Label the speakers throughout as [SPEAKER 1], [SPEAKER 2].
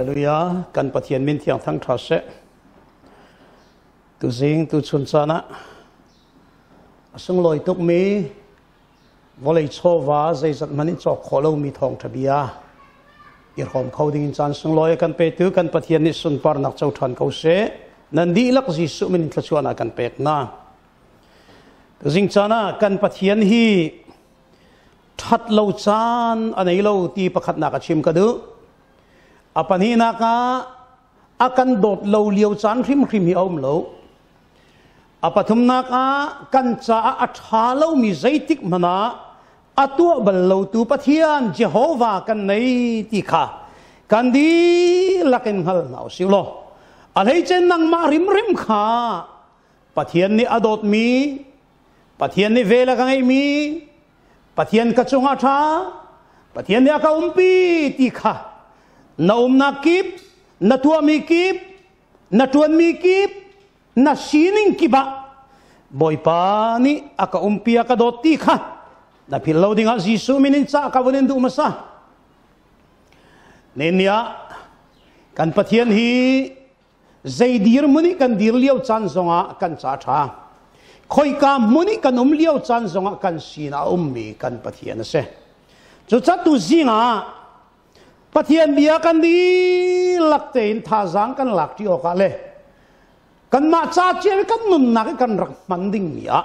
[SPEAKER 1] Hallelujah. Kan Pathian min thiang thang tha seh. Tuzing tu chun caan ah a sunglawi tukmi vawlei chawva zeizat hmanh in cawk khawh lomi thawngṭha bia i hrawm kho ding in caan sunglawi a kan petu kan Pathian nih sunparnak co ṭhan ko seh. Nan dihlak Jesuh min in thluachuahnak kan pek hna. Tuzing caan ah kan Pathian hi ṭhat lo caan a nei lo ti pakhatnak a chim ka duh. A pahnihnak ah a kan dawt lo lio caan hrimhrim hi a um lo. A pathumnak ah kan caah a ṭha lomi zeitik hmanh ah a tuah bal lotu Pathian Jehovah kan nei ti kha kan dihlak in hngal hna u sih law a hleice nangmah hrimhrim kha Pathian nih a dawtmi Pathian nih vel a ka ngeihmi Pathian ka cungah ṭha Pathian nih a ka umpi ti kha na umnak kip na tuahmi kip na ṭuanmi kip na sining kip ah Bawipa nih a ka umpi a ka dawt ti kha na philh lo dingah Jesuh min in ca ka vun in duh hmasa. Nihin ni ah kan Pathian hi zei dirhmun i kan dir lio caan zongah kan ca ṭha. Khoika hmun i kan um lio caan zongah kan sinah a ummi kan Pathian a si. Cucaah tu zing ah Pathian bia kan dihlak tein thazaang kan lak ṭi awkah le kanmah ca cia kan nunnak i kan rak hman dingmi ah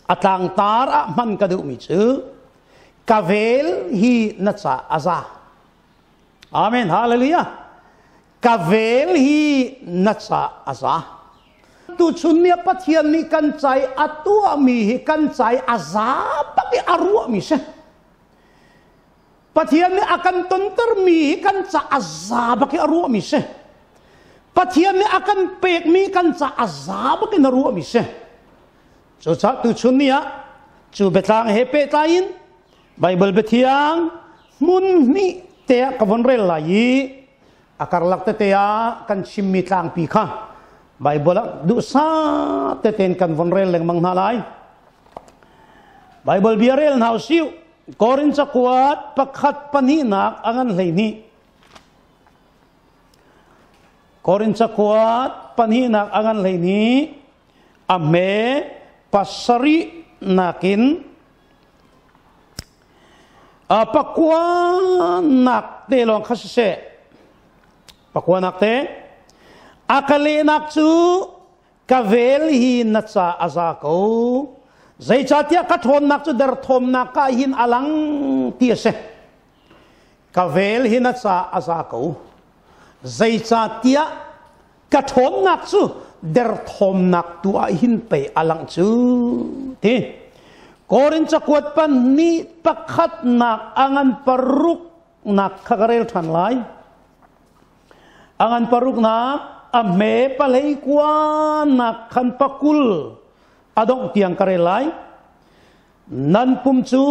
[SPEAKER 1] a tlangtar ah hman ka duhmi cu ka vel hi na ca a za. Amen. Hallelujah. Ka vel hi na ca a za. Tuchun ni ah Pathian nih kan cai a tuahmi hi kan cai a za bak i a ruahmi si. Pathian nih a kan tontermi hi kan ca a za bak i a ruahmi si. Pathian nih a kan pekmi kan ca a za bak in a ruahmi si. Cucaah tuchun ni ah cu biatlang he pehtlai in Baibal biathiang hmun hnih te ah ka von rel lai i a karlak tete ah kan chimmi tlangpi kha Baibal ah duhsah tete in kan von rel lengmang hna lai. Baibal bia rel hna usih. Korin cakuat pakhat pahnihnak a ngan 12. Korin cakuat pahnihnak a ngan 12 a hme pasarih nakin Pakuanak te lawng kha siseh pakuanak te a ka lehnak cu ka vel hi na ca a za ko zeicahtiah ka ṭhawnnak cu derthawmnak ka hin a lang ti a si ka vel hi na ca a za ko zeicahtiah ka ṭhawnnak cu derthawmnak tu ah hin pei a langh cu ti Korin cakuat pan ni pakhatnak a ngan paruk nak kha ka rel ṭhan lai a ngan paruk nak a hme palei kua nak khan pakul a dongh tiang ka rel lai Nan pum cu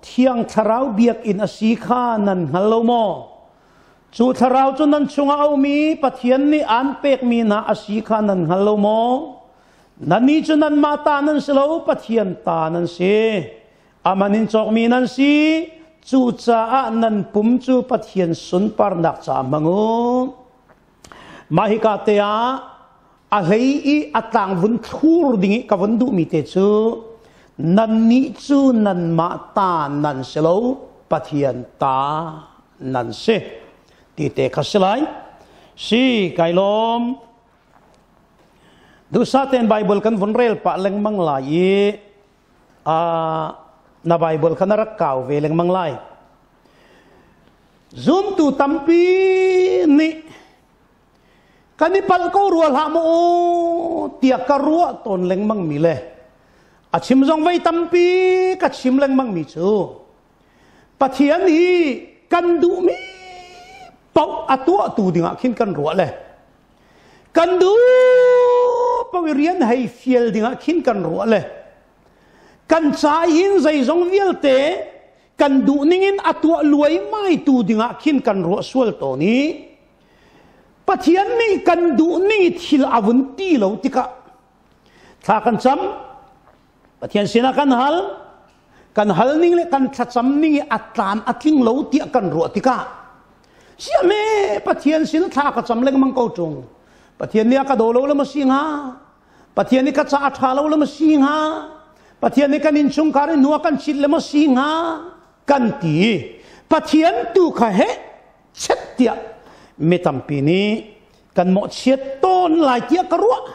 [SPEAKER 1] Thiang Thlarau biakinn a si kha nan hngal lo maw? Cu Thlarau cu nan chungah a um i Pathian nih aan pekmi hna a si kha nan hngal lo maw? Nannih cu nanmah ta nan si lo, Pathian ta nan si. Aman in cawkmi nan si. Cucaah nan pum cu Pathian sunparnak caah hmang u. Mah hika te ah a hlei i a tlang vun thlur ding i ka vun duhmi te cu nannih cu nanmah ta nan si lo Pathian ta nan si ti te kha si lai si kai lawm duhsah tein Bible kan vun rel pah lengmang lai i na Bible kha na rak kau ve lengmang lai zumtu tampi nih kan i palh ko rua hlah maw tiah ka ruah tawn lengmang mi le a chim zong vei tampi ka chim lengmang mi cu Pathian hi kan duhmi paoh a tuahtu dingah khin kan ruah le kan duh paoh i rian hei fial dingah khin kan ruah le kan ca in zeizong vialte kan duh ningin a tuah luaimai tu dingah khin kan ruah sual tawn i Pathian nih kan duh ning i thil a vun ti lo tikah thla kan cam Pathian sinah kan hal kan hal ning le kan thlacam ning i a tlam a tling lo tiah kan ruah tikah. Siame Pathian sin thla ka cam lengmang ko ṭung. Pathian nih a ka daw lo le maw si hnga? Pathian nih ka ca a ṭha lo le maw si hnga? Pathian nih kan innchungkhar in hnu a kan chit le maw si hnga? Kan ti. Pathian tu kha he chet tiah mi tampi nih kan mawhchiat tawn lai tiah ka ruah.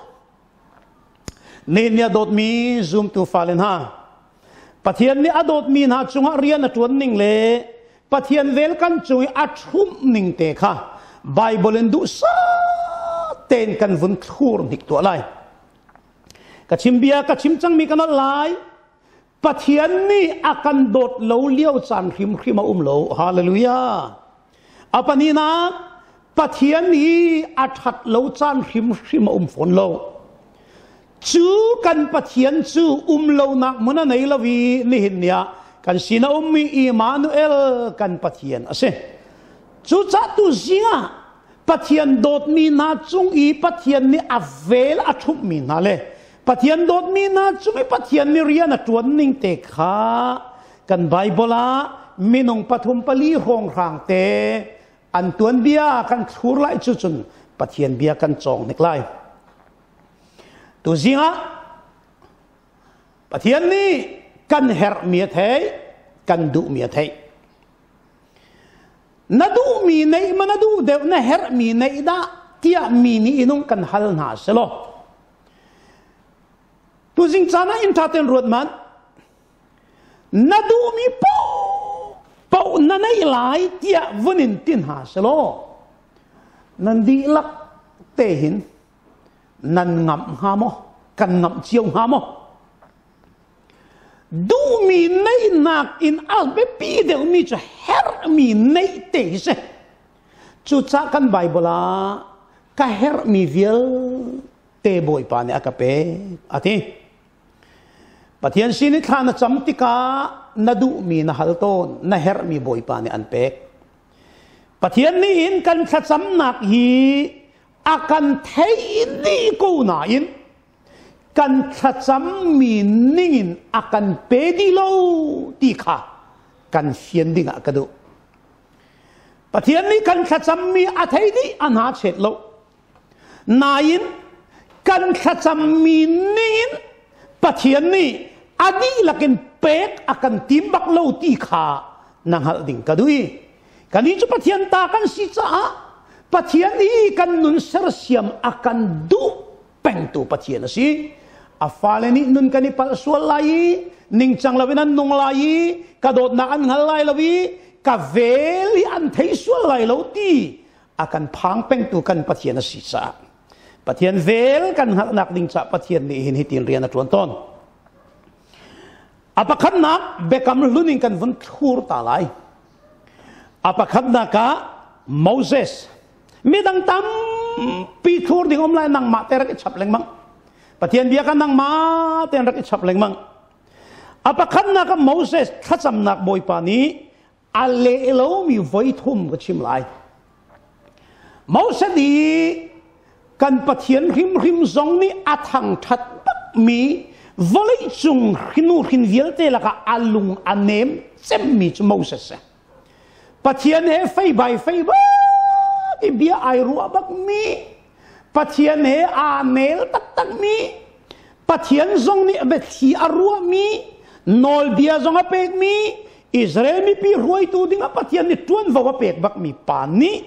[SPEAKER 1] Nihin ni a dawtmi zumtu fale hna, Pathian nih a dawtmi hna cungah rian a ṭuan ning le Pathian vel kan cung i a ṭhumh ning te kha Baibal in duhsah tein kan vun thlur hnik tuah lai. Ka chim bia ka chim cangmi ka nolh lai. Pathian nih a kan dawt lo lio caan hrimhrim a um lo. Hallelujah. A pahnihnak, Pathian hi a ṭhat lo caan hrimhrim a um fawn lo. Cu kan Pathian cu um lonak hmun a nei lo i nihin ni ah kan sin a ummi Immanuel kan Pathian a si. Cucah tu zingah Pathian dawtmi hna cung i Pathian nih a vel a ṭhumhmi hna le Pathian dawtmi hna cung i Pathian nih rian a ṭuan ning te kha kan Baibal ah minung pathum pali hrawnghrang te an tuanbia kan thlur lai cu cun Pathian bia kan cawng hnik lai. Tuzing ah Pathian nih kan herhmi a theih, kan duhmi a theih. Na duhmi neih ma na duh deuh na herhmi neih dah tiah mi nih inung kan hal hna selaw. Tuzing caan ah inn ṭha tein ruat man. Na duhmi paoh na neih lai tiah vun in ti hna selaw nan dihlak te hin nan ngamh hnga maw? Kan ngamh cio hnga maw? Duhmi neihnak in a biapi deuhmi cu herhmi neih te hi si. Cucaah kan Baibal ah ka herhmi vialte Bawipa nih a ka pek a ti. Pathian sin i thla na cam tikah na duhmi na hal tawn, na herhmi Bawipa nih an pek. Pathian nih hin kan thlacamnak hi a kan theih dih ko nain kan thlacammi ningin a kan pe dih lo ti kha kan fian dingah ka duh. Pathian nih kan thlacammi a thei dih a hna chet lo. Nain kan thlacammi ningin Pathian nih a dihlak in pek a kan tim bak lo ti kha na hngalh ding ka duh i kannih cu Pathian ta kan si caah Pathian i kan nun sersiam a kan duh pengtu Pathian a si. A fale nih nun kan i palh sual lai i ningcang loin an nung lai i ka dawtnak an hngal lai lo i ka vel hi an thei sual lai lo ti a kan phang pengtu kan Pathian a si caah Pathian vel kan hngalhnak ding caah Pathian nih hin hitin rian a ṭuan tawn. A pakhatnak biakam hlun in kan vun thlur ta lai. A pakhatnak ah Moses midang tampi thlur ding um lai nangmah te rak i chap lengmang. Pathian bia kan nangmah tein rak i chap lengmang. A pakhatnak ah Moses thlacamnak Bawipa nih a leh lomi voi thum ka chim lai. Moses i kan Pathian hrimhrim zong nih a thangṭhat bakmi vawleicung nu hrin vialte lakah a lung a nem cemmi cu Moses si. Pathian he fei bai fei bak i bia ai ruah bakmi, Pathian he aa nel taktakmi, Pathian zong nih biathli a ruahmi, nawlbia zong a pekmi, Israel mipi hruaitu dingah Pathian nih ṭuanvo a pek bakmi pa nih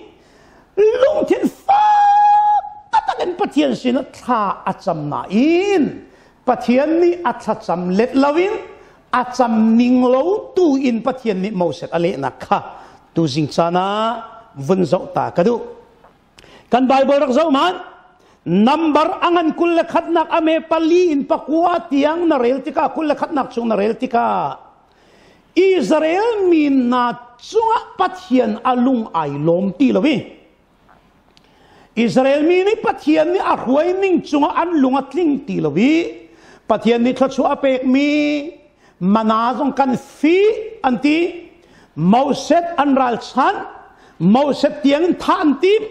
[SPEAKER 1] lungthin fak taktak in Pathian sinah thla a cam nain Pathian nih a thlacam let loin a cam ning lo tu in Pathian nih Moses a lehnak kha tuzing caan ah vun zoh ta ka duh. Kan Bible rak zoh man number a ngan 21nak a me pali in pakua tiang na rel tikah 21nak chung na rel tikah Israel mi hna cungah Pathian a lung ai lawm ti lo i Israel mi nih Pathian nih a hruai ning cungah an lung a tling ti lo i Pathian nih thluachuah a pekmi mana zong kan fi an ti Moses an ralchan Moses tiang in thah an tim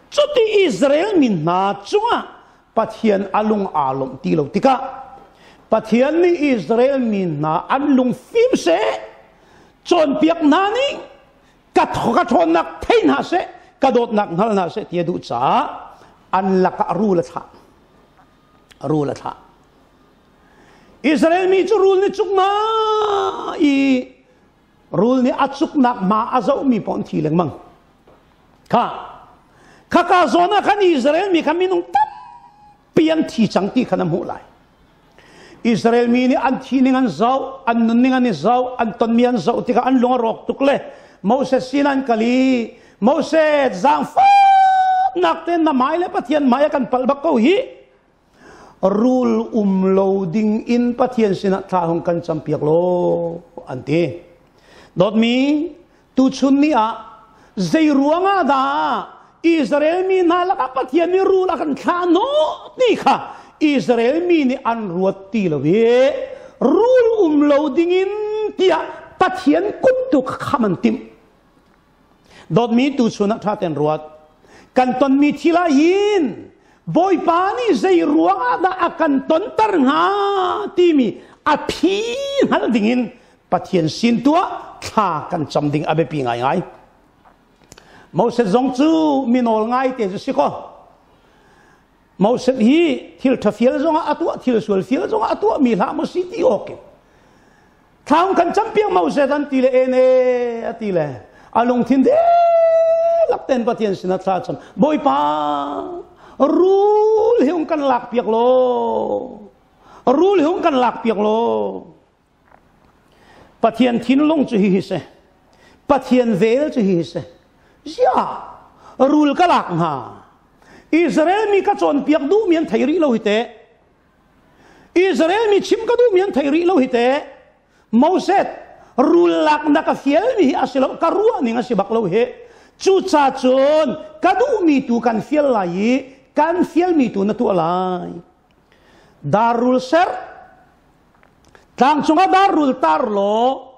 [SPEAKER 1] cuti Israel mi hna cungah Pathian a lung aa lawmh ti lo tikah Pathian nih Israel mi hna an lung fim seh cawnpiak hna ning. Ka ka ṭhawnnak thei hna seh, ka dawtnak hngal hna seh ti a duh caah an lakah rul a thlah. Rul a thlah. Israel mi cu rul nih cuk ma i rul nih a cuknak hma a zohmi paoh an thi lengmang. Kha khaka zawn ah khan Israel mi kha minung tampi an thi cang ti kha na hmuh lai. Israel mi nih an thi ning an zoh, an nun ning an i zoh, an tonmi an zoh tikah an lung a rawk tuk le Moses sin an kal i Moses zaangfahnak tein na hmai le Pathian hmai a kan palh bak ko hi. Rul um lo ding in Pathian sinah thla hung kan campiak law an ti. Dawtmi tuchun ni ah zei ruangah dah Israel mi hna lakah Pathian nih rul a kan thlah hnawh ti kha Israel mi nih an ruat ti lo i rul um lo dingin tiah Pathian kut tu kha kham an timh. Dawtmi tuchun ah ṭha tein ruat. Kan tonmi thil ah hin Bawipa nih zei ruangah dah a kan tonter hnga timi a phi hngalh dingin Pathian sin tuah thla kan cam ding a biapi ngaingai. Moses zong cu mi nawl ngai te cu si kaw. Moses hi thil ṭha fial zongah a tuah, thil sual fial zongah a tuah mi hlah maw si ti awk in. Thlaung kan campiak Moses an ti le ene a ti le a lungthin dihlak ten Pathian sinah thla cam. Bawipa rul hi ung kan lak piak law rul hi ung kan lak piak law Pathian thinlung cu hihi si. Pathian vel cu hihi si. Ziah rul ka lak hnga. Israel mi ka cawnpiak duhmi an thei rih lo hi teh. Israel mi chim ka duhmi an thei rih lo hi teh. Moses rul lak na ka fialmi hi a si lo ka ruah ning a si bak lo hi. Cuca cun ka duhmi tu kan fial lai i kan fialmi tu na tuah lai. Dar rul ser Tlang cungah dar rul tar law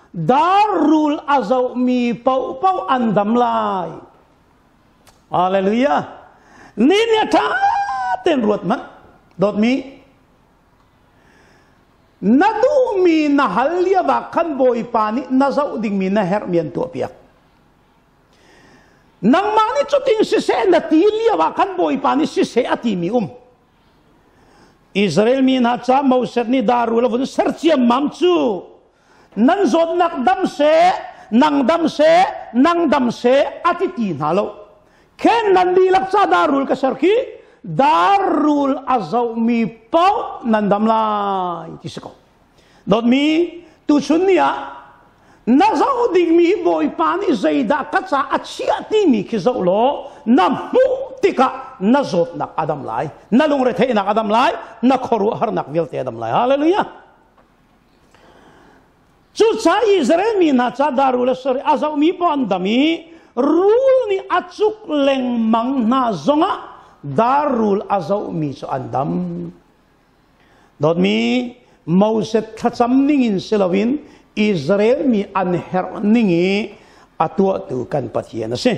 [SPEAKER 1] dar rul a zohmi paohpaoh an dam lai. Hallelujah. Ni nih a ṭha tein ruat hmanh. Dawtmi, na duhmi na hal lio ah khan Bawipa nih na zoh dingmi na herhmi an tuahpiak. Nangmah nih cutin siseh na ti lio ah khan Bawipa nih siseh a timi um. Israel mi hna ca Moses nih darul a vun ser ciammam cu nan zawtnak dam seh nang dam seh nang dam seh a ti ti hna lo khen nan dihlak ca darul ka ser khi darul a zohmi paoh nan dam lai ti si ko Dawtmi, tuchun ni ah na zoh dingmi Bawipa nih zeidah ka ca a chiah timi khi zoh law na hmuh tikah na zawtnak a dam lai, na lungretheihnak a dam lai, na khuaruahharnak vialte a dam lai. Hallelujah. Cucaah Israel mi hna ca darul a sori a zohmi paoh an dam i rul nih a cuk lengmang hna zongah darul a zohmi cu an dam. Dawtmi Moses thlacam ningin si loin Israel mi an herh ning i a tuahtu kan Pathian a si.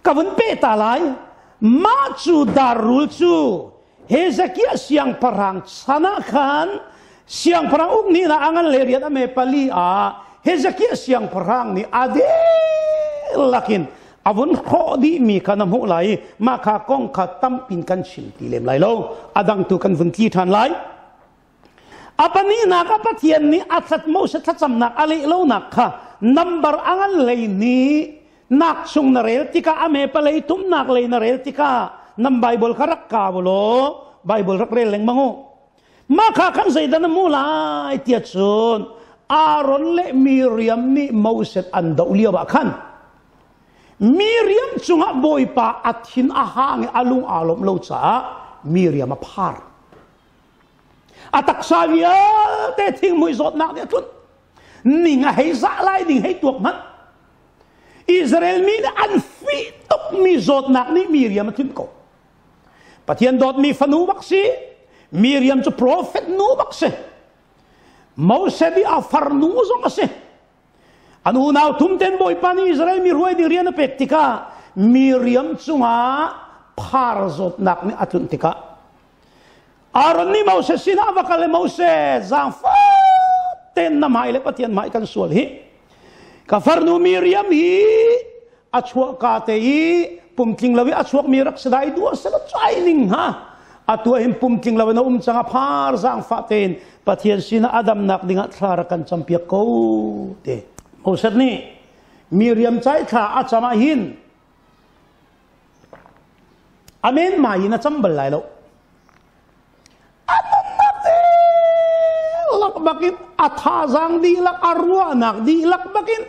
[SPEAKER 1] Ka vun peh ta lai. Mah cu darrul cu Hezekiah siangpahrang chan ah khan siangpahrang uk nih na angan le rian a me pali ah Hezekiah siangpahrang nih a dihlak in a vun hrawh dihmi kha na hmuh lai i mah kha kong kha tampin kan chim ti lem lai lo a dang tu kan vun tli ṭhan lai a pahnihnak a Pathian nih a thlat Moses thlacamnak a leh lonak kha nambar a ngan lei ni nak chung na rel tikah a me palei thumnak lei na rel tikah nam Bible kha rak ka law Bible rak rel lengmang u Mah kha khan zeidah na hmuh lai tiah cun Aaron le Miriam nih Moses an doh lio ah khan Miriam cungah Bawipa a thin a hang i a lung aa lawmh lo caah Miriam a phar. A taksa vialte thingmui zawtnak nih a tlunh. Ning a hei zah lai ding hei tuak hmanh. Israel mi nih an fih tukmi zawtnak nih Miriam a tlunh ko. Pathian dawtmi fanu bak si. Miriam cu profet nu bak si. Moses i a farnu zong a si. An unau thum ten Bawipa nih Israel mi hruai ding rian a pek tikah Miriam cungah phar zawtnak nih a tlunh tikah Aaron nih Moses sinah va kal i Moses zaangfah ten na hmai le Pathian hmai kan sual hi. Ka farnu Miriam hi a chuah ka te i pumtling lo i a chuakmi rak si dai duah sela chai ning ha atu hin pumtling lo in a um cang a phar zaangfah tein Pathian sinah a damnak dingah thla rak kan campiak ko te. Moses nih Miriam cai thla a cam ah hin amen mai in a cam bal lai lo. A nunnak dihlak bakin a thazaang dihlak a ruahnak dihlak bakin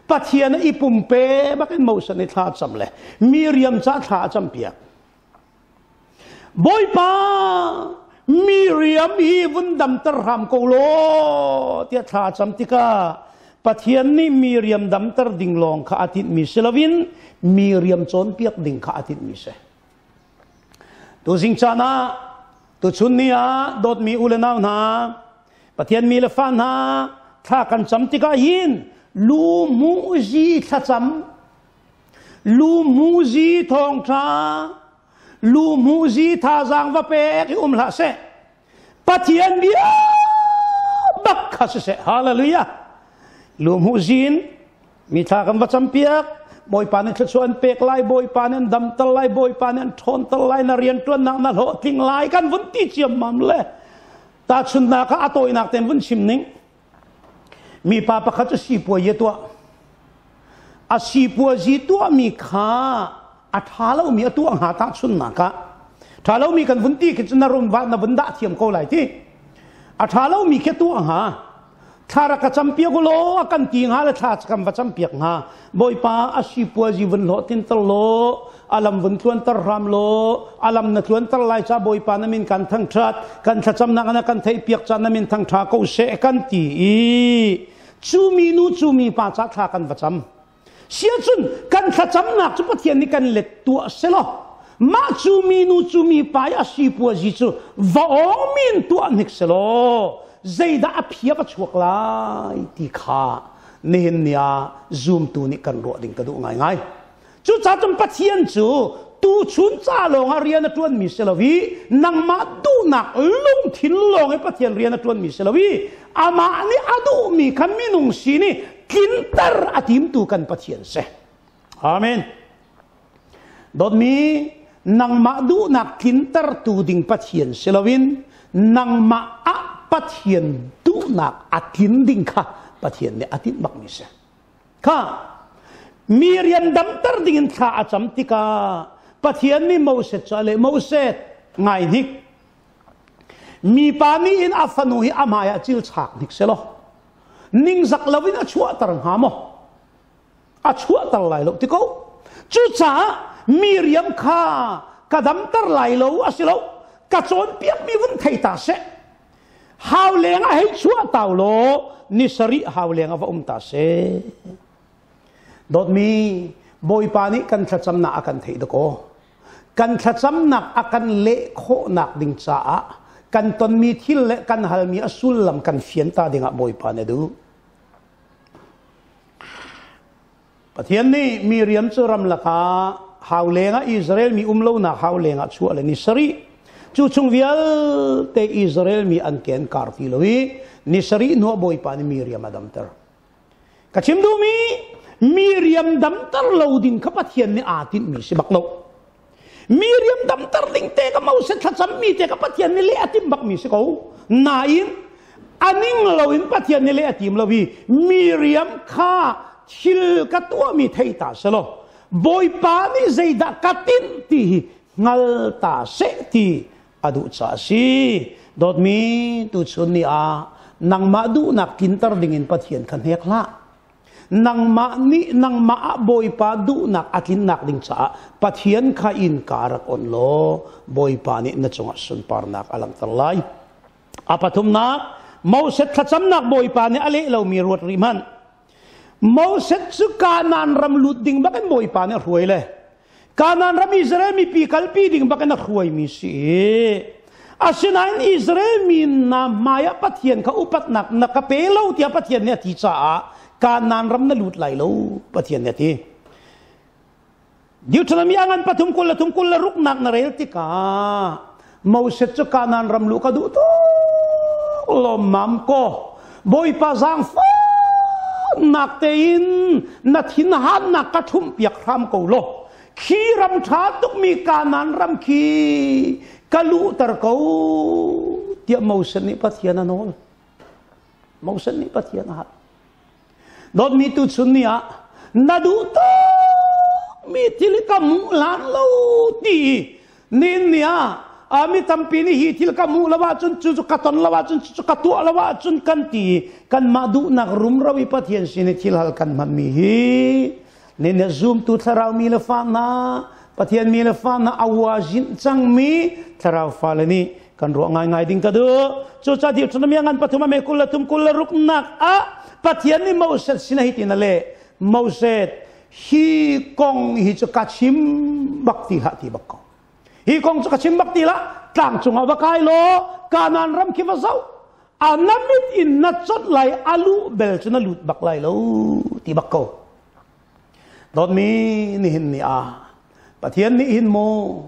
[SPEAKER 1] Pathian i pumpe bakin Moses nih thla a cam le Miriam ca thla a campiak. Bawipa Miriam hi vun damter hram ko law tiah thla a cam tikah Pathian nih Miriam damter ding lawng kha a tinhmi si loin Miriam cawnpiak ding kha a tinhmi si. Tuzing caan ah tuchun ni ah dawtmi u le nau hna Pathian mi le fa hna thla kan cam tikah hin lu muzi thlacam lu muzi thawngṭha lu muzi thazaang va pek i um hlah seh Pathian bia bak kha siseh hallelujah lu muzi in Mi thla kan va campiak Bawipa nih thluachuah an pek lai Bawipa nih an damter lai Bawipa nih an ṭhawnter lai na rianṭuannak na hlawhtling lai kan vun ti ciammam le tahchunhnak ah a tawinak tein vun chim ning mipa pakhat cu sipuai a tuah a sipuazi tuahmi kha a ṭha lomi a tuah hnga tahchunhnak ah ṭha lomi kan vun ti khi cu na rum va na vun dah thiam ko lai ti a ṭha lomi khi tuah hnga thla rak ka campiak u law a kan ti hnga le thla kan va campiak hnga bawipa a sipuazi vun hlawh tinter law a lam vun tluanter hram law a lam na tluanter lai ca bawipa na min kan thangṭhat kan thlacamnak na kan theihpiak ca na min thangṭha ko seh kan ti i cu mi nu cu mi pa ca thla kan va cam Siacun kan thlacamnak cu Pathian nih kan let tuah selaw mah cu minu cu mi pa i a sipuazi cu va awng min tuah hnik selaw zeidah a phia va chuak lai ti kha nihin ni ah zumtu nih kan ruah ding ka duh ngaingai. Cucaah cun Pathian cu tuchun ca lawng ah rian a ṭuanmi si lo i nangmah duhnak lungthin lawng i Pathian rian a ṭuanmi si lo i amah nih a duhmi kha minung sin i tlinter a timtu kan Pathian si. Amen. Dawtmi nangmah duhnak tlintertu ding Pathian si loin nangmah ah Pathian duhnak a tlin ding kha Pathian nih a tinh bakmi si. Kha mi rian damter ding in thla a cam tikah Pathian nih Moses cu a leh Moses ngai hnik mipa nih in a fanu hi a hmai ah cil chak hnik selaw ningzak loin a chuahter hnga maw a chuahter lai lo ti ko cucaah Miriam kha ka damter lai lo a si lo ka cawnpiakmi vun thei ta seh hau leng ah hei chuah tau law ni sarih hau leng ah va um ta seh dawtmi bawipa nih kan thlacamnak a kan theih dakaw kan thlacamnak a kan leh khawhnak ding caah kan tonmi thil le kan halmi a sullam kan fianta dingah Bawipa nih a duh. Pathian nih Miriam cu ramlak ah hau lengah Israel mi um lonak hau lengah chuah le ni sarih cu chung vialte Israel mi an ken kar ti lo i ni sarih hnuah Bawipa nih Miriam a damter. Ka chim duhmi Miriam damter lo ding kha Pathian nih aa tinhmi si bak lo. Miriam damter ding te ka Moses thlacammi te ka Pathian nih leh a timh bakmi si ko. Nain a ning loin Pathian nih leh a tim lo i Miriam kha thil ka tuahmi thei ta selaw Bawipa nih zeidah ka tinh ti hi hngal ta seh ti a duh caah a si. Dawtmi tuchun ni ah nangmah duhnak tlinter dingin Pathian kha hnek hlah. Nangmah nih nangmah ah Bawipa duhnak a tlinnak ding caah Pathian kha innka rak on law Bawipa nih na cungah sunparnak a langhter lai. A pathumnak, Moses thlacamnak Bawipa nih a leh lomi ruat rih hmanh. Moses cu Kanaan ram lut ding bakin Bawipa nih a hruai le Kanaan ram Israel mipi kalpi ding bakin a hruaimi si. Asinain Israel mi na hmaiah Pathian kha upatnak na ka pe lo tiah Pathian nih a ti caah Kanaan ram na lut lai lo Pathian nih a ti. Deuteronomy a ngan pathum kul le thum kul le ruknak na rel tikah Moses cu Kanaan ram luh ka duh tuk lawmmam ko Bawipa zaangfah nak tein na thinhannak ka ṭhumh piak hram ko law khi ram ṭha tukmi Kanaan ram khi ka luhter ko tiah Moses nih Pathian a nawl. Moses nih Pathian a hal. Dawtmi tu chun ni ah na duh tukmi thil ka hmuh hlan lo ti nin ni ah mi tampi nih hi thil ka hmuh lo ahcun cu cu ka ton lo ahcun cu ka tuah lo ahcun kan ti kanmah duhnak rumro i Pathian sin i thil hal kan hmanmi hi nin ne zumtu thlarau mi le fa hna Pathian mi le fa hna awa zin cangmi thlarau fale nih kan ruah ngaingai ding ka duh. Cucaah Deuteronomy ngan pathum ame 23 26 nak ah Pathian nih Moses sin hi tin a leh. Moses hi kong hi cu ka chim bak ti hlah ti bak ko. Hi kong cu ka chim bak ti lah tlang cungah va kai law Kanaan ram khi va zoh. A na mit in na chot lai alu bel cu na lut bak lai lo ti bak ko. Dawtmi nihin ni ah Pathian nih hin maw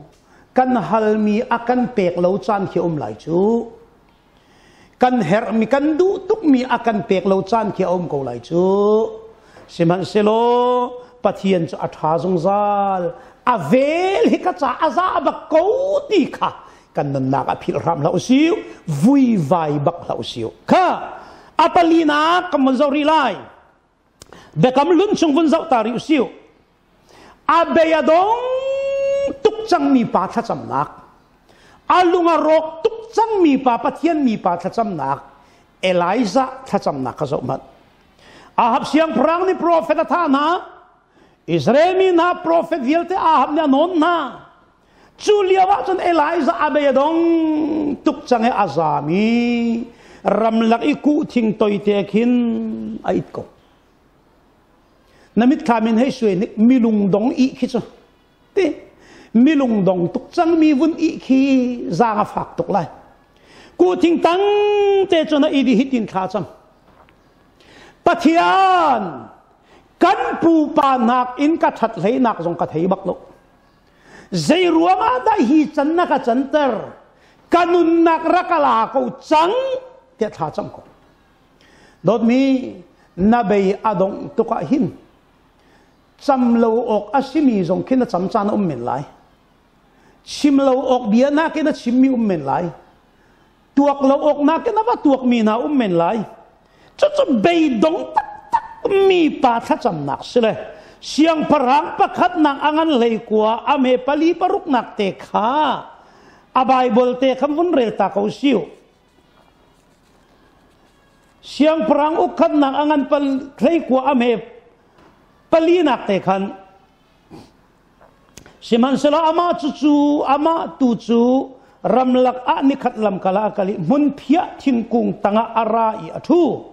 [SPEAKER 1] kan halmi a kan pek lo caan khi um lai cu. Kan herhmi kan duh tukmi a kan pek lo caan khi a um ko lai cu. Sihmanhsehlaw Pathian cu a ṭha zungzal. A vel hi ka ca a za bak ko ti kha kan nunnak a philh hram hlah usih vuivai bak hlah usih kha a palinak kan vun zoh rih lai Biakam hlun chung vun zoh ta rih usih. A bei a dong tuk cangmi pa thlacamnak, a lung a rawk tuk cangmi pa Pathian mi pa thlacamnak, Elijah thlacamnak kha zoh hmanh. Ahab siangpahrang nih profet a thah hna. Israel mi hna profet vialte Ahab nih a nawn hna. Cu lio ah cun Elijah a bei a dong tuk cang i a zaam i ramlak i kuhthing toite khin a it ko. Na mitthlam in hei suai nik milung dong ih khi cu ti milung dong tuk cang mi vun ih khi zaang a fak tuk lai. Kuhthing tang te cun a idi hitin thla cang. Pathian kan pupa nak in ka ṭhat hleinak zong ka thei bak lo. Zei ruangah dah hi can na ka canter? Ka nunnak rak ka la ko cang tiah thla cam ko. Dawtmi, na bei a dongh tuk ah hin cam lo awk a simi zong khi na cam caan a um men lai. Chim lo awk bia nakin a chimmi um men lai. Tuak lo awk nakin a va tuakmi hna um men lai. Cucu beidong taktak mi pa thlacamnak si le siangpahrang pakhat nak a ngan hlei kua a me pali paruk nak te kha a Bible te kha vun rel ta ko siu. Siangpahrang ukkhat nak a ngan pal hlei kua a me pali nak te khan Sihmanhsehlaw amah cucu amah tu cu ramlak ah nikhat lamkal ah a kal i hmunphiah thingkung tangah a ra i a ṭhu.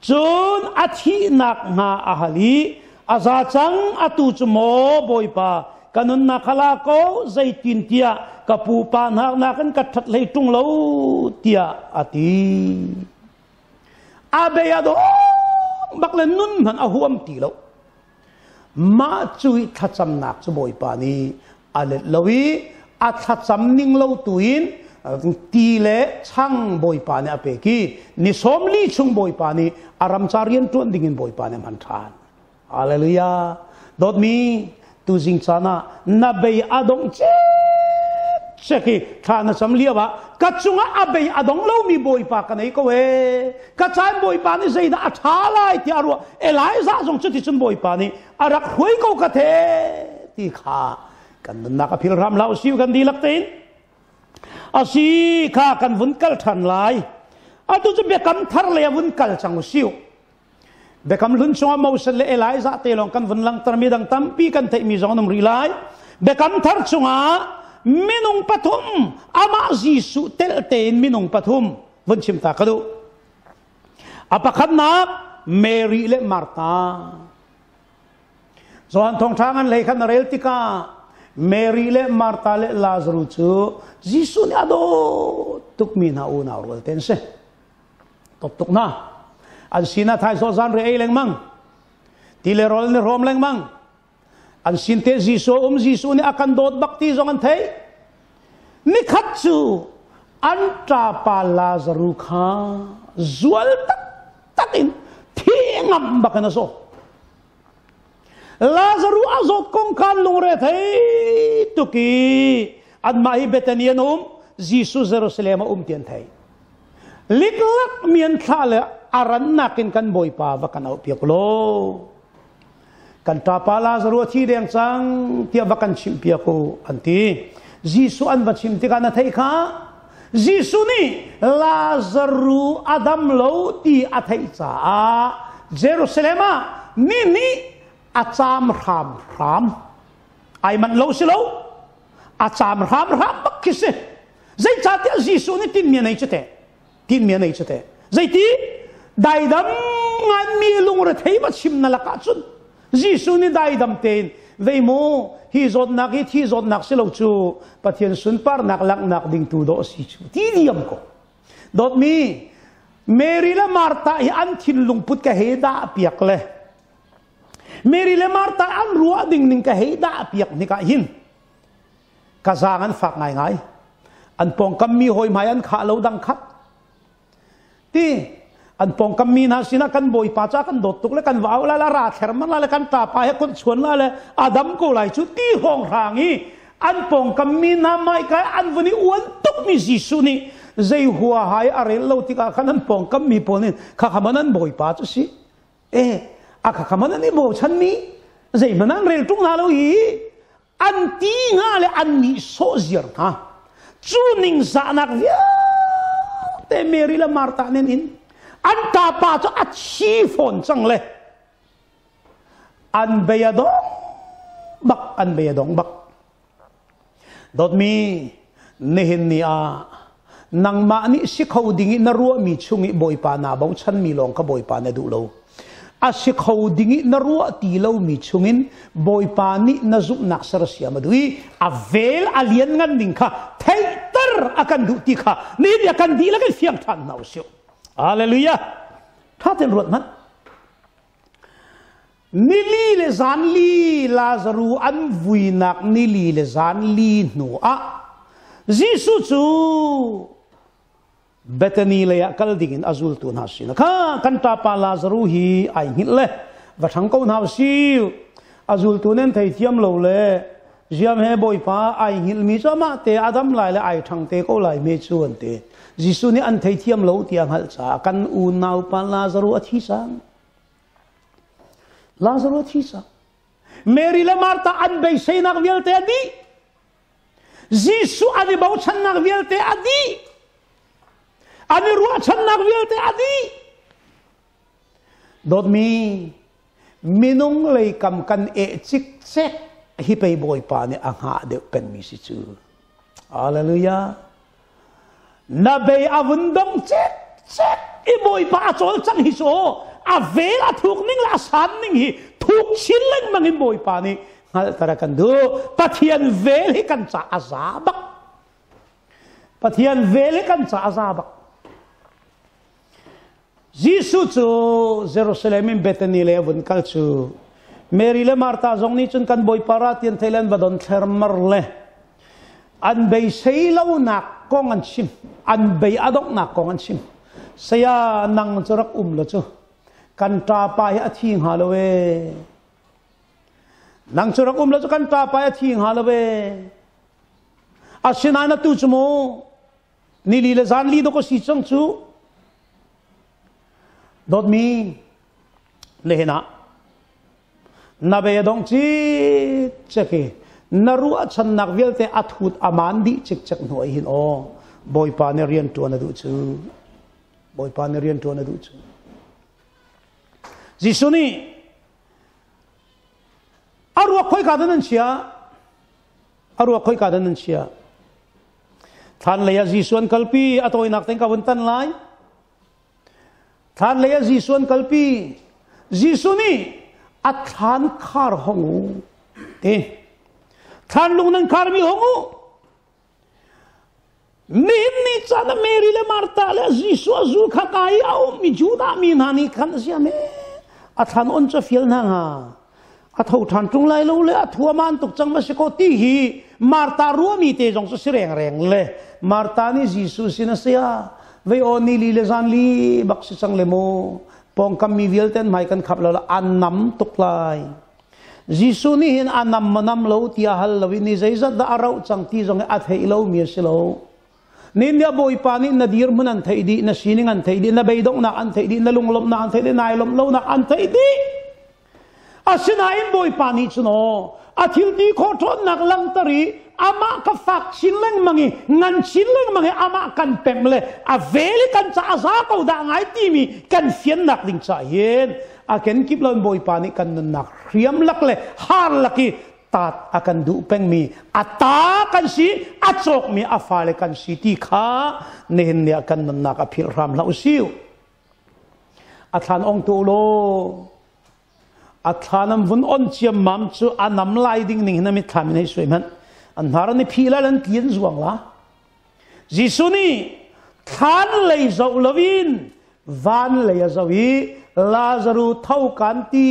[SPEAKER 1] Cun a thihnak hnga a hal i a za cang atu cu maw Bawipa ka nunnak kha la ko zeitintiah ka pupa hna nakin ka ṭhat hlei ṭung lo tiah a ti. A bei a dong bak le nun hmanh a huam ti lo. Mah cu i thlacamnak cu Bawipa nih a let lo i a thlacam ning lo tuin ti le chang Bawipa nih a pek i ni 40 chung Bawipa nih a ram ca rian ṭuan dingin Bawipa nih a hman ṭhan. Hallelujah. Dawtmi, tuzing caan ah na bei a dongh cek i thla na cam lio ah ka cungah a bei a dong lomi Bawipa ka nei ko ee. Ka caan Bawipa nih zeidah a ṭha lai tiah a ruah. Elijah zong cuticun Bawipa nih a rak hruai ko ka the ti kha kan nunnak a phil hram hlah usih kan dihlak tein. Asi kha kan vun kal ṭhan lai. Atu cu biakam thar lei a vun kal cang usih. Biakam hlun chungah Moses le Elijah te lawng kan vun langhtermi dang tampi kan theihmi zong an um rih lai. Biakam thar chungah minung pathum amah Jesuh telh tein minung pathum vun chim ta ka duh. A pakhatnak Mary le Martha. Johan thawngṭha ngan lei khan na rel tikah Mary le Martha le Lazarus cu Jesuh nih a dawt tukmi hna unau rual te an si. Top tuk na. An sinah thaizawh zan re ei lengmang. Ti le rawl ni hrawm lengmang. An sin te Jesuh um Jesuh nih a kan dawt bak ti zong an theih. Nikhat cu an ṭapa Lazaru kha zual taktak in thi Ngamh bak in a zaw. Lazaru a zawt kong khan lungre thei tuk i anmah hi Bethany an um, Jesuh Jerusalem a um ti an thei. Liklak mi an thlah le a rannak in kan Bawipa va kan auh piak law kan ṭapa Lazaru a thi deng cang tiah va kan chimh piak u an ti. Jesuh an va chim tikah na theih kha Jesuh nih Lazaru a dam lo ti a theih caah Jerusalem ah ni nih a caam hramhram. Ai manh lo si lo. A caam hramhram bak khi si. Zeicahtiah Jesuh nih tinmi a nei cu teh. Tinmi a nei cu teh. Zeiti? Daidam nganmi lungrethei va chim na lakah cun Jesuh nih daidam tein vei mu hi zawtnak hi thi zawtnak si lo cu Pathian sunparnak langhnak ding tu dawh si cu ti diam ko. Dawtmi Mary le Martha hi an thinlung put ka hei dah piak le Mary le Martha an ruah ding ning ka hei dah piak hnikah hin ka zaang an fak ngaingai. An pawngkam mi hawi hmai an khah lo dang khat. Ti an pawngkam mi hna sinah kan bawipa ca kan dawt tuk le kan va au la la ra thler man la le kan ṭapa he kun chuan la le adam ko lai cu ti hawng hrang i an pawngkam mi hna mai kai an vun i uan tuk mi Jesuh nih zei hua hai a rel lo tikah khan an pawngkam mi pawl nih kha kha an bawipa cu si e a kha kha man an i bochan mi zeihmanh an rel ṭung hna lo i an ti hnga le an nih sawh ziar hna cu ningzahnak vialte Mary le Martha nen in an ṭapa cu a thi fawn cang le an bei a dong bak an bei a dong bak dawtmi nihin ni ah nangmah nih si kho ding i na ruahmi chung i Bawipa naa bochanmi lawng kha Bawipa na duh lo. A si kho ding i na ruah ti lomi chungin Bawipa nih na zumhnak sersiam a duh i a vel a lianngan ning kha theihter a kan duh ti kha nihin a kan dihlak in fiang ṭhan hna u sih. Hallelujah! Ṭha tein ruat hmanh. Nili le zanli Lazaru an vuinak nili le zanli hnu ah Jesuh cu Bethany lei ah kal ding in a zultu hna sin kha kan ṭapa Lazaru hi ai hngilh le va ṭhang ko hna usih. A zultu nan theithiam lo le ziam he Bawipa ai hngilhmi cu amah te a dam lai le ai ṭhang te ko lai me cu an ti. Jesuh nih an theithiam lo ti a hngalh caah kan unaupa Lazaru a thi cang. Lazarus a thi cang. Mary le Martha an beiseinak vialte a dih. Jesuh an i bochannak vialte a dih. An i ruahchannak vialte a dih. Dawtmi, minung lei kam kan eh cikcek hi pei Bawipa nih a hngah deuh penmi si cu. Hallelujah. Na bei a vun dong cek cek i Bawipa a cawlcang hi cu a vel a thuk ning le a san ning hi thuk chin lengmang in Bawipa nih hngalhter a kan duh. Pathian vel hi kan ca a za bak. Pathian vel hi kan ca a za bak. Jesuh cu Jerusalem in Bethany le a vun kal cu Mary le Martha zong nih cun kan Bawipa ra tian thei le an va don thlermar le an beisei lonak kong an chim an bei a donghnak kong an chim saya nang cu rak um lo cu kan ṭapa hi a thi hnga lo ee nang cu rak um lo cu kan ṭapa hi a thi hnga lo ee asinain atu cu mu Nili le zanli dok a si cang cu. Dawtmi lehen ah na bei a dong cikcek i na ruahchannak vialte a thut a maan dih cikcek hnu ah hin aw Bawipa nih rian ṭuan a duh cu. Bawipa nih rian ṭuan a duh cu. Jesuh nih a ruak khoika dah nan chia? A ruak khoika dah nan chia? Thlan lei ah Jesuh an kalpi, a tawinak tein ka vun tan lai. Thlan lei ah Jesuh an kalpi. Jesuh nih a thlan khar hong u ti. Thlan lung nan kharmi hong u. Nihin ni caan ah Mary le Martha le Jesuh a zul kha ka i a ummi Judah mi hna nih khan a siam a thlan on cu fial hna hnga. A tho ṭhan ṭung lai lo le a thuaman tuk cang va si ko ti hi Martha ruami te zong cu si rengreng le Martha nih Jesuh sin a sia vei aw ni li le zan li bak si cang le mu. Pawngkam mi vialte an hmai kan khap lo la an nam tuk lai. Jesuh nih hin a nam ma nam lo tiah hal lo in ni zeizat dah a rauh cang ti zong hi a theih lo mi a si lo. Nin nih Bawipa nih na dirhmun an theih dih, na sining an theih dih, na beidonghnak an theih dih, na lunglawmhnak an theih dih, nai lawmh lonak an theih dih. Asinain Bawipa nih cun aw, a thil ti khawh ṭhawnnak langhter i amah ka fak chin lengmang i ngan chin lengmang i amah kan pemh le a vel i kan ca a za ko dah ngai timi kan fiannak ding ca hin a kenkip lo in Bawipa nih kan nunnak hriam lak le har lak i taat a kan duh pengmi a ta kan si a cawkmi a fale kan si ti kha nihin ni ah kan nunnak a philh hram hlah usih. A thlan ong tu law a thlan an vun on ciammam cu a nam lai ding ning hin a mitthlam in hei suai hmanh an hnar an i phih lai an ti an zuang la Jesuh nih thlan lei zoh loin van lei a zoh i Lazaru tho kan ti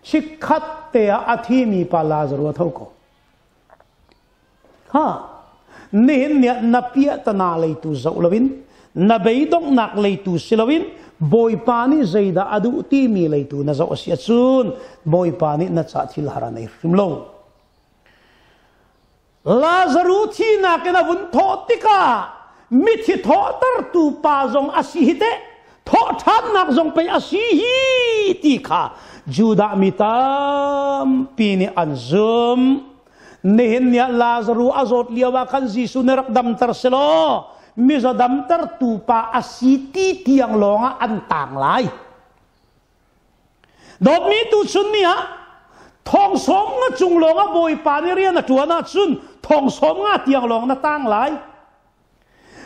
[SPEAKER 1] chikkhat te ah a thimi pa Lazaru a tho ko Ha! Nihin ni ah na piahtana leitu zoh loin, na beidonghnak leitu si loin, Bawipa nih zeidah a duh timi leitu na zoh a si ahcun Bawipa nih na ca thil har a nei hrim lo. Lazaru thinak in a vun thawh tikah mithi thawhtertu pa zong a si hi teh thawhṭhannak zong pei a si hi ti kha Judah mi tampi nih an zumh. Nihin ni ah Lazaru a zawt lio ah khan Jesuh nih rak damter selaw mizaw damtertu pa a si ti tiang lawngah an tang lai. Dawtmi tuchun ni ah thong sawm nga cung lawngah Bawipa nih rian a ṭuan ahcun thong sawm nga tiang lawng na tang lai.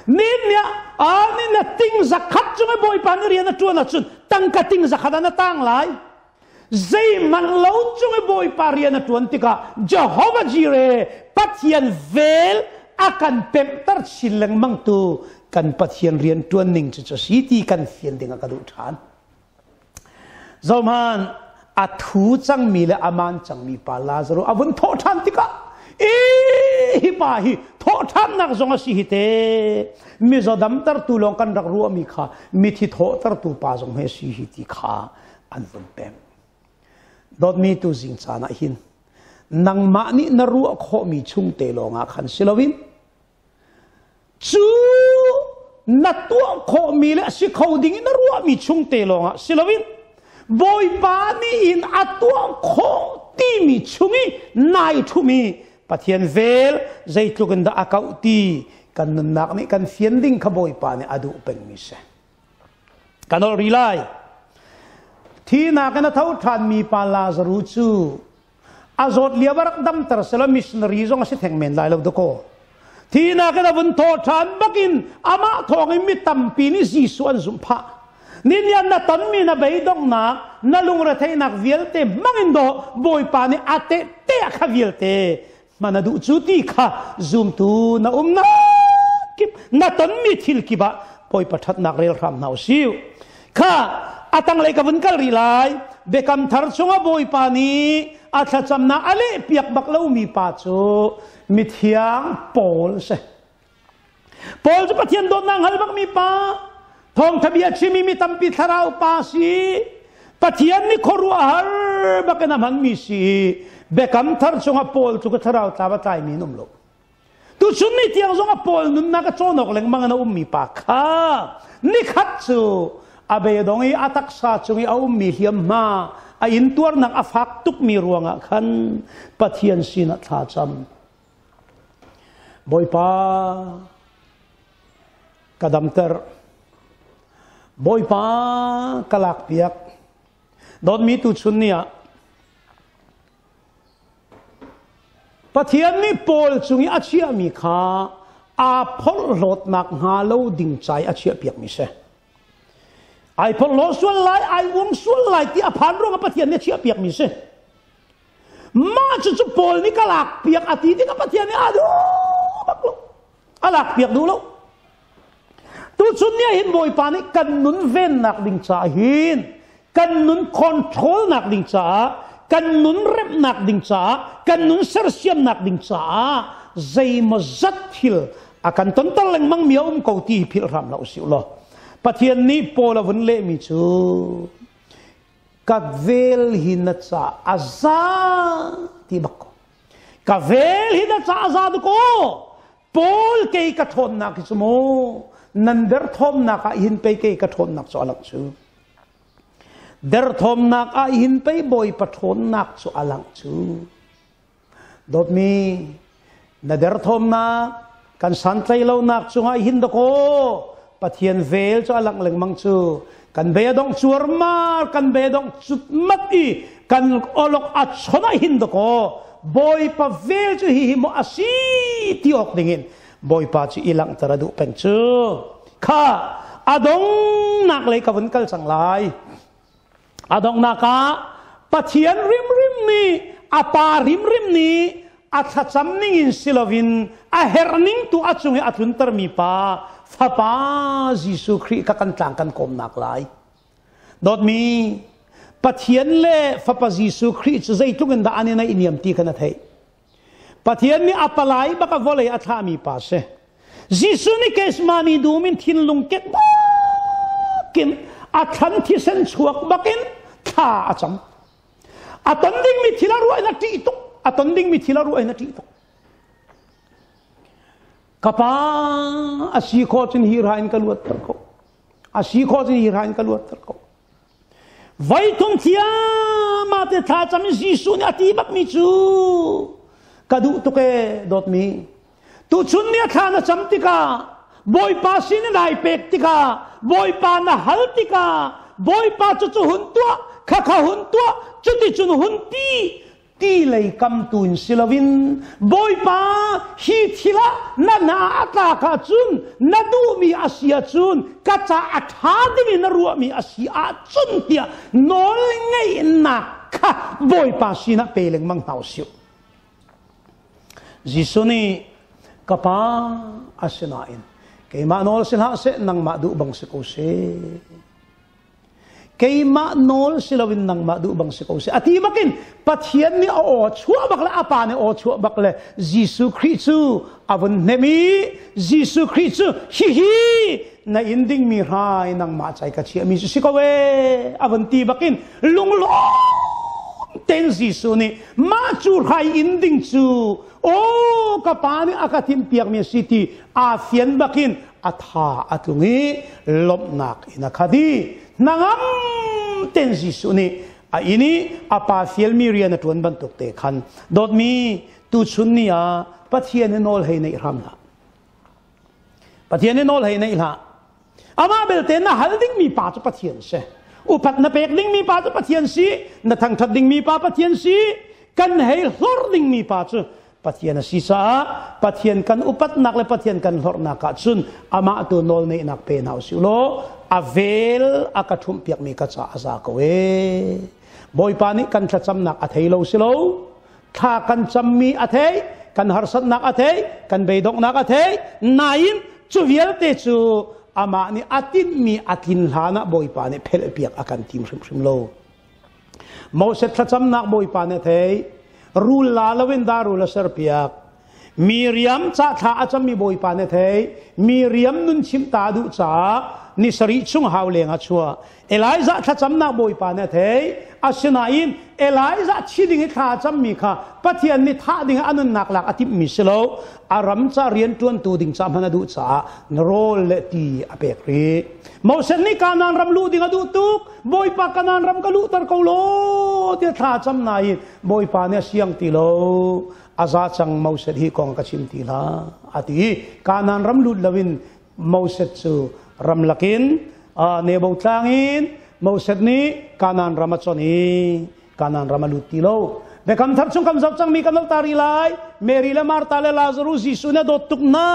[SPEAKER 1] Nin nih ah ni na ting zakhat cung i Bawipa nih rian a ṭuan ahcun tangka ting zakhat ah na tang lai. Zeihmanh lo cung i Bawipa rian a ṭuan tikah Jehovah Jireh Pathian vel a kan pemhter chin lengmang tu kan Pathian rian ṭuan ning cu cu si ti kan fian ding ah ka duh ṭhan. Zohman a thu cangmi le a maan cangmi pa Lazarus a vun thawh ṭhan tikah i hi pa hi thawh ṭhannak zong a si hi te mizaw damtertu lawng kan rak ruahmi kha mithi thawhtertu pa zong hi a si hi ti kha an vun pemh. Dawtmi tu zing caan ah hin nangmah nih na ruah khawhmi chung te lawngah khan si loin cu na tuah khawhmi le a si kho ding in na ruahmi chung te lawngah si loin Bawipa nih in a tuah khawh timi chung i nai ṭhumi Pathian vel zeitluk in dah a kauh ti kan nunnak nih kan fian ding kha Bawipa nih a duh pengmi si. Ka nolh rih lai. Thinak in a tho ṭhanmi pa Lazaru cu a zawt lio a rak damter selaw missionary zong a si theng men lai lo dakaw. Thinak in a vun thaw ṭhan bakin amah thawng in mi tampi nih Jesuh an zumh phah. Ninian na tonmi na beidonghnak, na lungretheihnak vialte hmangin dawh Bawipa nih a tehte kha vialte hman a duh cu ti kha zumtu na umnak kip na tonmi thil kip ah Bawipa ṭhatnak rel hram hna usih. Kha a tanglei ka vun kal rih lai. Biakam thar chungah Bawipa nih a thlacamnak a leh piak bak lomi pa cu mithiang Paul a si. Paul cu Pathian dawtnak hngal bakmi pa, thawngṭha bia chimi mi tampi thlarau pa si. Pathian nih khuaruahhar bakin a hmanmi si. Biakam thar chungah Paul cu ka thlarau tlau a tlaimi an um lo. Tuchun ni tiang zong a Paul nunnak a cawn awk lengmang in a ummi pa kha nikhat cu a beidong i a taksa cung i a ummi hliamhma a intuarnak a fak tukmi ruangah khan Pathian sinah thla cam. Bawipa ka damter. Bawipa ka lakpiak. Dawtmi tuchun ni ah Pathian nih Paul cung i a chiahmi kha aa phorhlawtnak hnga lo ding ca i a chiahpiakmi si. Ai phorhlaw sual lai, ai uang sual lai ti a phan ruangah Pathian nih a chiahpiakmi si. Mah cucu Paul nih ka lakpiak a ti tikah Pathian nih a duh bak lo. A lakpiak duh lo. Tuchun ni ah hin Bawipa nih kan nun vennak ding caah hin kan nun control nak ding caah kan nun remhnak ding caah kan nun sersiamnak ding caah zeimawzat thil a kan tonter lengmang mi a um ko ti hi philh hram hlah usih law. Pathian nih Paul a vun lehmi cu ka vel hi na ca a za ti bak ko. Ka vel hi na ca a za ko. Paul kei ka ṭhawnnak hi cu mu nan derthawmnak ah hin pei kei ka ṭhawnnak cu a lang cu. Derthawmnak ah hin pei Bawipa ṭhawnnak cu a lang cu. Dawtmi, na derthawmnak, kan santlaihlonak cungah hin dakaw Pathian vel cu a langh lengmang cu. Kan bei a dongh cuarmar, kan bei a dongh cutmat i kan olok a chon ah hin dakaw Bawipa vel cu hihi maw a si ti awk dingin Bawipa cu i langhter a duh peng cu. Kha a dongnak lei ka vun kal cang lai. A donghnak ah Pathian rimrim nih a pa rimrim nih a thlacam ning in si loin a herh ning tu a cung i a tluntermi pa Fapa Jesuh Khrih kha kan tlang kan kawmnak lai. Dawtmi, Pathian le Fapa Jesuh Khrih cu zeitluk in dah an i naihniam ti kha na theih. Pathian nih a palai bak a vawlei a thlahmi pa si. Jesuh nih Gethsemane dum in thinlung kek bakin a thlan thisen chuak bakin thla a cam. A ton dingmi thil a ruah in a ṭih tuk. A ton dingmi thil a ruah in a ṭih tuk. Ka pa a si khawh cun hi ra in ka luatter ko. A si khawh cun hi ra in ka luatter ko. Voithum thiamah te thlacam in Jesuh nih a ti bakmi cu ka duh tuk ee dawtmi. Tuchun ni a thla na cam tikah Bawipa sin in ai pek tikah Bawipa na hal tikah Bawipa cu cu hun tuah khakha hun tuah cuticun hun ti ti lei kam tu in si loin Bawipa hi thil ah na hna a tlak ahcun na duhmi a si ahcun ka ca a ṭha ding in na ruahmi a si ahcun tiah nawl ngeihnak kha Bawipa sinah pe lengmang hna usih. Jesuh nih ka pa asinain keimah nawl si hlah seh nangmah duh bang si ko seh. Keimah nawl si loin nangmah duh bang si ko seh. A ti bakin Pathian nih a aw chuah bak le a pa nih aw chuah bak le Jesuh Khrih cu a vun hnem i Jesuh Khrih cu hihi na in dingmi hrai nangmah cai ka chiahmi cu si ko ee a vun ti bakin lunglawm tein Jesuh nih mah cu hrai in ding cu aw ka pa nih a ka timhpiakmi a si ti aa fian bakin a tha a tlung i lawmhnak in a khat i hnangam ten Jesuh nih a inn i a pa fialmi rian a ṭuan bantuk te khan dawtmi tuchun ni ah Pathian i nawl hei neih hram hlah. Pathian i nawl hei neih hlah. Amah belte na hal dingmi pa cu Pathian si. Upat na pek dingmi pa cu Pathian si. Na thangṭhat dingmi pa Pathian si. Kan hei hlorh dingmi pa cu Pathian a si caah Pathian kan upatnak le Pathian kan hlorhnak ah cun amah tu nawlneihnak pe hna usih law a vel a ka ṭhumhpiakmi ka ca a za ko ee. Bawipa nih kan thlacamnak a thei lo si lo. Thla kan cammi a thei, kan harsatnak a thei, kan beidonghnak a thei. Nain cu vialte cu amah nih a tinhmi a tlin hlan ah Bawipa nih phelhpiak a kan tim hrimhrim lo. Moses thlacamnak Bawipa nih a theih. Rul la loin dah rul a serpiak. Miriam ca thla a cammi Bawipa nih a theih. Miriam nun chimh ta a duh caah ni sarih chung hau leng a chuah. Elijah thlacamnak Bawipa nih a theih. Asinain Elijah thi ding i thla a cammi kha Pathian nih thah ding ah a nunnak lak a timhmi si lo. A ram ca rianṭuantu ding ca hmanh a duh caah rawl le ti a pek rih. Moses nih Kanaan ram luh ding a duh tuk. Bawipa Kanaan ram ka luhter ko law tiah thla cam nain Bawipa nih a siang ti lo. A za cang Moses hi kong ka chim ti hlah a ti. Kanaan ram lut loin Moses cu ramlak in Nebo tlang in Moses nih Kanaan ram a chon i Kanaan ram a lut ti lo. Biakam thar chung kan zoh cangmi kan ta rih lai. Mary le Martha le Lazarus Jesuh nih a dawt tuk hna.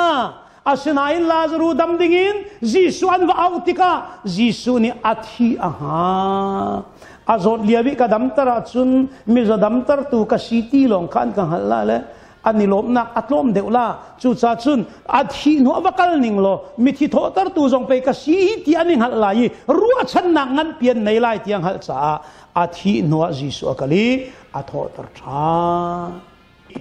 [SPEAKER 1] Asinain Lazarus dam dingin Jesuh an va auh tikah Jesuh nih a thi a hnga. A zawt lio i ka damter ahcun mizaw damtertu ka si ti lawng kha an ka hngalh la le an i lawmhnak a tlawm deuh la. Cucaah cun a thih hnu a va kal ning law mithi thawhtertu zong pei ka si ti an i hngalh lai i ruahchannak nganpi an nei lai ti a hngalh caah a thih hnuah Jesuh a kal i a thawhter ṭhan.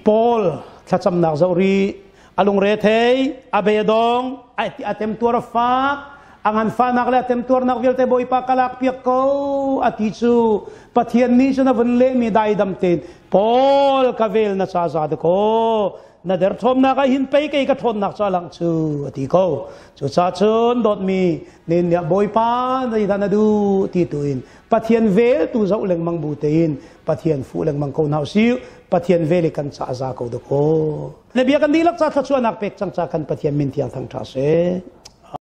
[SPEAKER 1] Paul thlacamnak zoh rih a lungre thei a bedong a temtuar a fak A nganfahnak le a temtuarnak vialte Bawipa ka lak piak ko a ti cu Pathian nih cun a vun lehmi daidam tein Paul ka vel na ca za dakaw na derthawmnak ah hin pei kei ka ṭhawnnak ca lang cu a ti ko. Cucaah cun dawtmi nin nih Bawipa zeidah na duh ti tu in Pathian vel tu zoh lengmang bu tein Pathian fuh lengmang ko hna usih. Pathian vel i kan ca a za ko dakaw. Na bia kan dihlak ca thluachuahnak pek cang ca kan Pathian min thiang thangṭha seh.